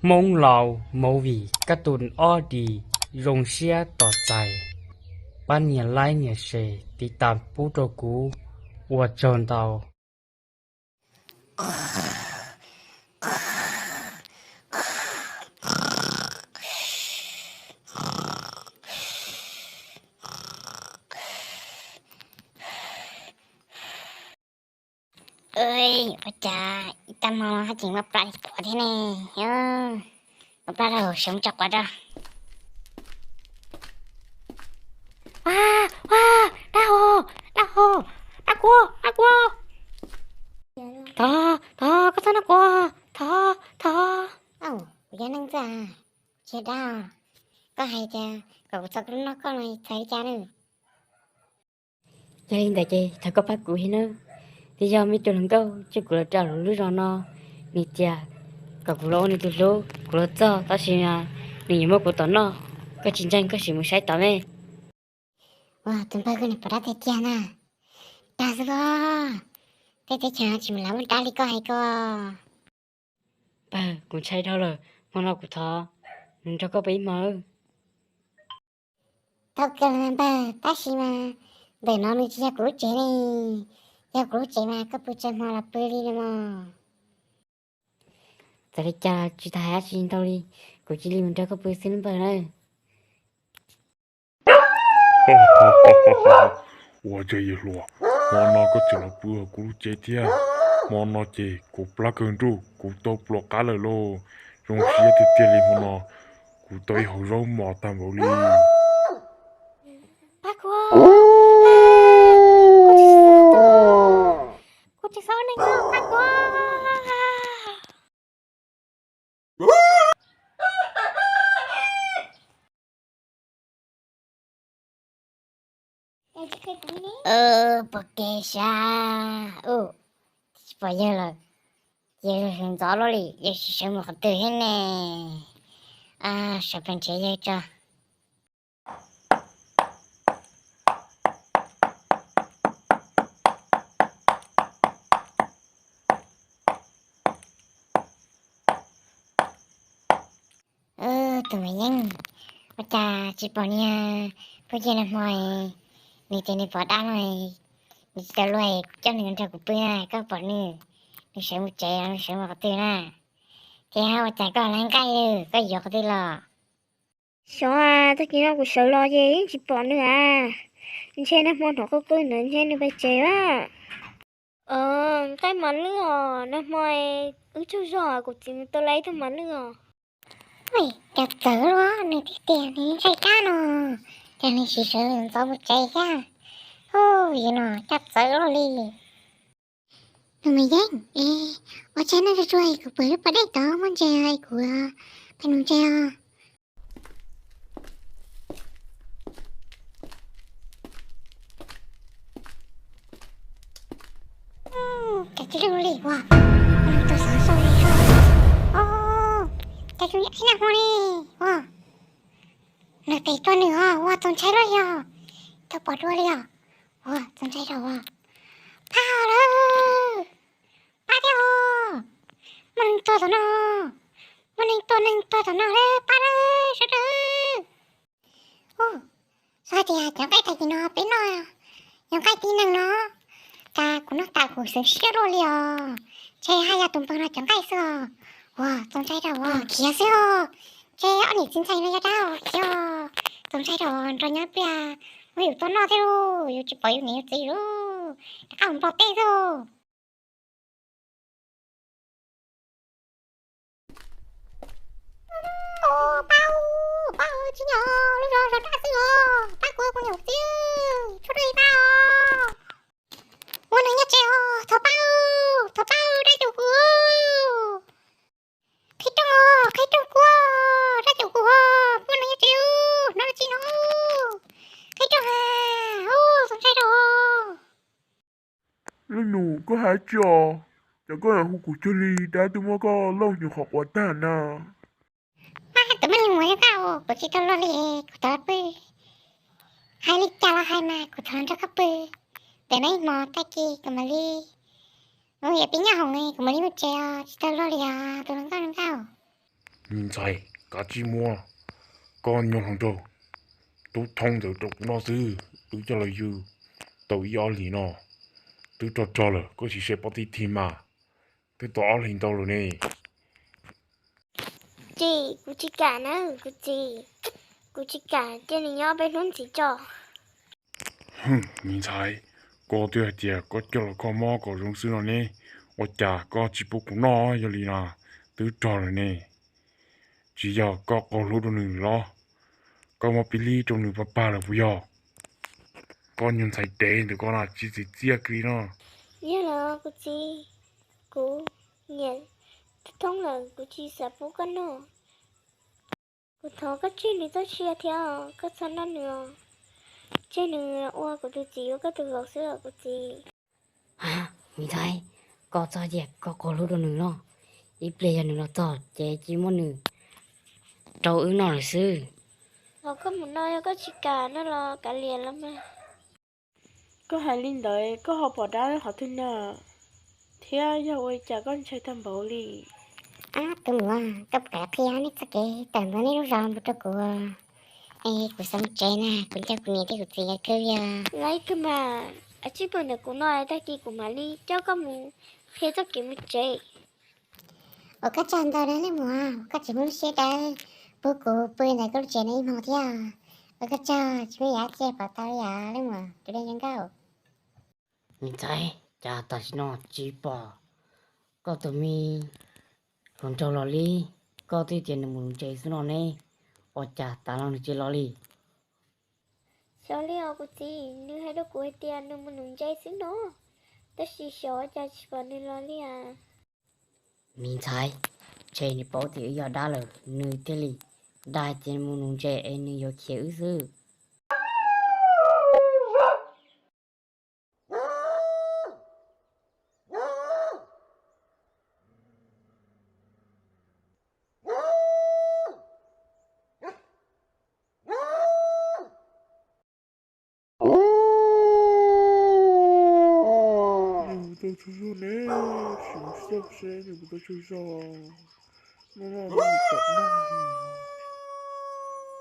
Hmoob Laus Movie kab tus ob D zoo siab tos txais, pab nias like nias share tiv tas pub rau kuv, ua tsaug ntau. Ua cas ib tag hmo no haj tseem muaj plab li quav thiab ne? Ua plab rau hauv, sawv mus tso quav rau. Ua, ua, dab hau, dab hau, dab kuav, dab kuav. Thov, thov, koj txhob noj kuav, thov, thov. Kuv yog neeg txawj, tsis yog dab. Koj hais tias kom kuv txhob noj koj no txhais li cas na? Yog li ntawd ces thov koj pab kuv thiab nawb. Twb yog muaj ib tug hluas nkauj coj kuv los rau lub zos no, nws tias kom kuv los ua nws tus hlub, kuv los txog tab sis nws yuav muab kuv tom noj. Koj tsis ntseeg koj sim mus saib tod me. Ua tus npawg, koj niag pom dab tiag tiag na. Dag xwb os, tej teb chaws no tsis mus lav muaj dab li koj hais ko. Npawg, kuv ntshai dhau lawm, hmo no kuv thov nws nrog koj pw ib hmo. Tau kawg npawg, tab sis mas ntawm no nws tsis yog kuv lub tsev ne. Yog kuv lub tsev mas koj pw tsawg hmo los pw li no mog. Txawm li cas tsis tas hais dab tsi ntau li, kuv cia li mus nrog koj pw xwb npawg na. Ua cas yawg hluas, hmo no koj tseem los pw hauv kuv lub tsev thiab? Hmo no ces kuv plab kawg nruj, kuv tau pluas qab lawm lauj. Zoo siab tiag tiag li hmo no, kuv tau ib hauv zaub mos tag npaum li. Pab kuv, kuv tsis xav ua neeg, pab kuv. Pom kev sab, tsis pom yawg lawm. Yawg sawv ntxov luaj li, yawg tsis sawv mus qhov twg thiab ne? Sawv pem nrhiav yawg tso. Tus Maiv Yeeb, ua cas tsis pom niag phooj ywg nag hmo, nws tias nws pom dab no, nws tsis tau luag, kuv coj nws nrog kuv pw na, koj pom nws, nws sawv mus tsev los nws sawv mus qhov twg na? Thiab ua cas koj laiv nqaij, koj yuav qhov twg los? Xyov, tag kis no kuv sawv los ces yeej tsis pom nws a. Ntshe nag hmo hnov qw qw ntawd ntshe nws pais tsev lawm. Nqaij mas lwj os, nag hmo wb tsaug zog kuv txiv mus tau lawm ib tug mas lwj os. Cas txawv luaj, nws tiag tiag nws ntshai dab no, cas nws tsis sawv ntxov mus tsev thiab. Hu, yus no cas txawv luaj li. Nus Maiv Yeeb, es ua tsaug nej tsuag tsuag es kuv pw lub pas dej tod muaj ntses es kuv pais nus ntses os. Cas tsis lwj li ua, tus xov xau li. Cas tsis ib nag hmo li ua. Nws tes tuaj nws os, ua txaus ntshai luaj li os. Tau pom dua li os. Ua txaus ntshai rau ua. Pab lawm, pab thiab os. Muaj neeg tuag tom no, muaj neeg tuag neeg tuag tom no lawm, pab lawm, sawv daws. Xav hais tias cov nqaij tag kis no peb noj, yog nqaij tib neeg no, cas kuv noj tas kuv xeev siab luaj li os. Ntshe haj yog tus npawg no cov nqaij xwb os. Ua txaus ntshai rau ua khiav xwb os. Ntshe ob niam txiv ntxhais no yog dab khiav os. Txaus ntshai rau nrog nyob pliag, muab yus tua noj thiab lauj, yus tsis pom yus niam yus txiv lauj, rov qab mus npog tej xwb. Pab, pab, tsis nyob lub zos zov dab xwb os, pab kuv, kuv niam txiv, tshuav dab li pab os. Muaj neeg nyob tsev os, thov pab, thov pab, dab caum kuv. Qhib rooj os, qhib rooj kuv, dab caum kuv os, muaj neeg nyob tsev, hnov tsis no. Qhib rooj a, txaus ntshai rau. Leej nus, koj hais tsi os? Cas koj hu kuv cuag li dab tuaj muab koj lauj nyuag qhov quav tag na? Pab, tus me leej muam yog koj, kuv tsis tau luag li, kuv thov pw. Hais li cas los hais mas kuv thov nrog koj pw. Ntawm no ib hmos tag kis kuv mam li, kuv yuav pib nyob hoom, kuv mam li mus tsev os, tsis tau luag li os tus hluas nkauj hluas nkauj. Me ntxhais, kav tsij muab koj nyuag hluas nraug tub thoob ntawd rau kuv noj xwb, wb coj los yug tau ib ob hlis no twb rog rog lawm, koj sim saib pob tib tig mas, twb tau ob hlis ntau lawm ne. Txiv, kuv tsis kam na kuv txiv, kuv tsis kam cia nws nyob peb hnub ntxiv tso. Me ntxhais, koj twb hais tias koj coj los kho mob kom zoo xwb no ne, ua cas koj tsis pub kuv noj? Yog li no twb rog lawm ne, tsis yog koj qaug hlub rau nws los? Koj muab pib lib rau nws pag pag lawm puas yog? Koj nyuag ntxhais dev ntawm koj na tsis txiv txiaj kiag li no. Yog los kuv txiv, kuv niam tub thoob lawm kuv tsis xav pub koj noj. Kuv thov koj tseg nws txoj sia thiab, koj txhob noj nws os. Tseg nws ua kuv tus txiv ua koj tus vauv xwb os kuv txiv. Me ntxhais, koj txhob cia koj qaug hlub rau nws no, ib pliag yog nws los txog ces cia muab nws rau wb noj lawm xwb. Los koj mus no yog koj tsis kam no los kav liam los mas. Koj hais li ntawd koj ho pom dab qhov twg no, thiab yog ua li cas koj ntshai tag npaum li? Ab, tus muam, koj puas kam qhia nej txoj kev tawm ntawm nej lub zos mus rau kuv? Es kuv xav mus tsev na, kuv nco kuv niam thiab kuv txiv nkawd kawg li os. Los ib tug mas, tsij pw ntawm kuv no, tag kis kuv mam li coj koj mus qhia txoj kev mus tsev. Ua koj tsaug ntau na leej muam, koj tseem muaj lub siab dawb pub kuv pw ntawm koj lub tsev no ib hmo thiab. Ua koj tsaug, tsis muaj ib yam dab tsi pom tau li os leej muam tus dab zoo nkauj. Me ntxhais, cas tam sim no tsis pom koj tus me hluas nraug los li? Koj twb tias nws mus nuv ntses xwb no ne, ua cas tas los nws tsis los li? Xyov li os kuv txiv, nws hais rau kuv hais tias nws mus nuv ntses xwb no, tab sis xyov cas tsis pom nws los li as. Me ntxhais, ntshe nws paub tias wb yog dab lawm nws thiaj li dag tias mus nuv ntses es nws yuav khiav wb xwb. Nws puas tau tsaug zog ne, sim mus xauj seb nws puas tau tsaug zog. No no no, nws tom nag li.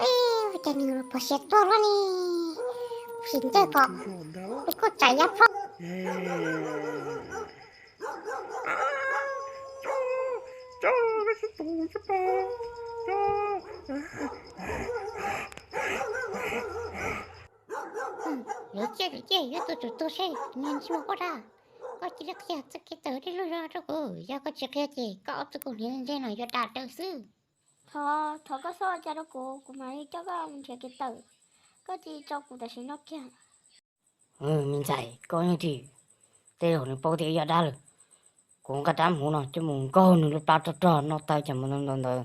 Ua cas nws pom siav tuaj luaj li, sim ncaws kom kuv kuj tsam yab plhob. Lwm tiam lwm tiam yuav tus tsum tuag seb nws ntsej muag poj dab. Koj cia li qhia txoj kev tawm dej lug zog rau kuv, yog koj tsis qhia ces koj ob tug kaus hniav ntse no yuav dam dawm xwb. Thov, thov koj txhob ua cas rau kuv, kuv mam li coj koj mus nrhiav kev tawm. Koj cia li tso kuv tam sim no kiag. Me ntxhais, koj yeej twb tej zaum nws paub tias yog dab lawm. Kuv nqa rab hmuv no coj mus nkaug nws lub plab rog rog no tawm cov mus ntawd ntawd,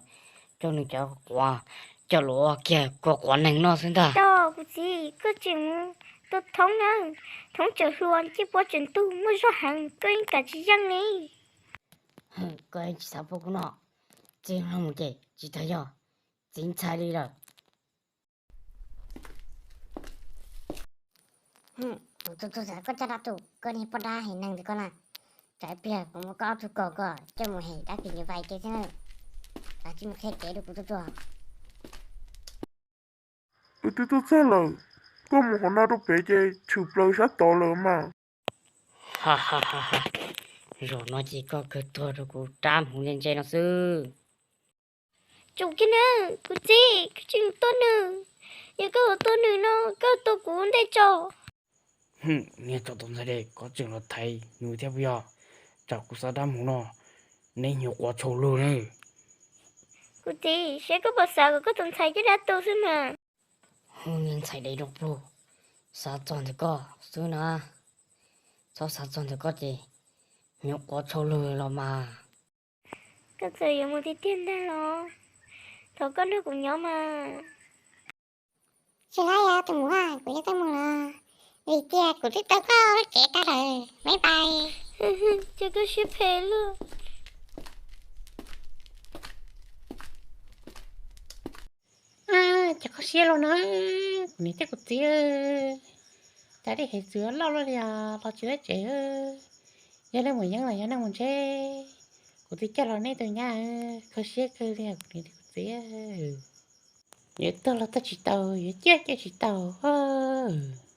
coj nws cov quav, coj los ua kiag kua quav neeg noj xwb ntag. Tos kuv txiv, koj tseem mus tua thoob na, thoob tseem hluas ncej puab tseem ntug muaj zog heev, koj yeej kav tsis yeej li. Koj yeej tsis xav pub kuv noj, txiv hlo mus ces tsis tau yog txiv ntxhais li lawm. Kuv tus tub txawm koj coj dab tus koj niag poj dab heev neeg ntawd koj na, tsam ib pliag kuv muab koj ob tug kaus koj coj mus hem dab phim nyuj vais kiag thiab na. Kav tsij mus qhia kev rau kuv tuaj tuaj. Kuv twb tuaj txog lawm, koj mus qhov no rau pem ces tshwm plaws sab tod lawm mas. Zaum no ces koj kawg tuag rau kuv rab hmuv ntse ntse no xwb. Tsum kiag na, kuv txiv, koj tseem tua nws. Yog koj tua nws no koj tua kuv ua ntej tso. Niag txom tau ntxhais dej, koj tseem los thaiv nws thiab puas yog? Tsam kuv xav dab hmuv no, neb hnyuv quav tshau lug na. Kuv txiv, seb koj puas xav kom koj tus ntxhais coj dab tu xwb mas. Niag ntxhais dej rooj plug, xav txog ntawm koj xwb na. Txhob xav txog ntawm koj ces hnyuv quav tshau lug los mas. Koj txawm yuav mus tiag tiag ntag los? Thov koj nrog kuv nyob mas. Tsis laib os tus muam, kuv yuav tau mus los, vim tias kuv twb tau koj lub cev tag lawm, bye bye. Ces koj siab phem luaj. Ces kho siab los na, kuv niam thiab kuv txiv, cas dej heev txwv loj luaj li os, los tsis tau tsev. Yog leej muam yeeb los yog neej muam ntse, Kuv twb coj los nej tus nyab, kho siab kawg li kuv niam thiab kuv txiv. Yuav tuag los tuag tsis tau, yuav ciaj ciaj tsis tau os.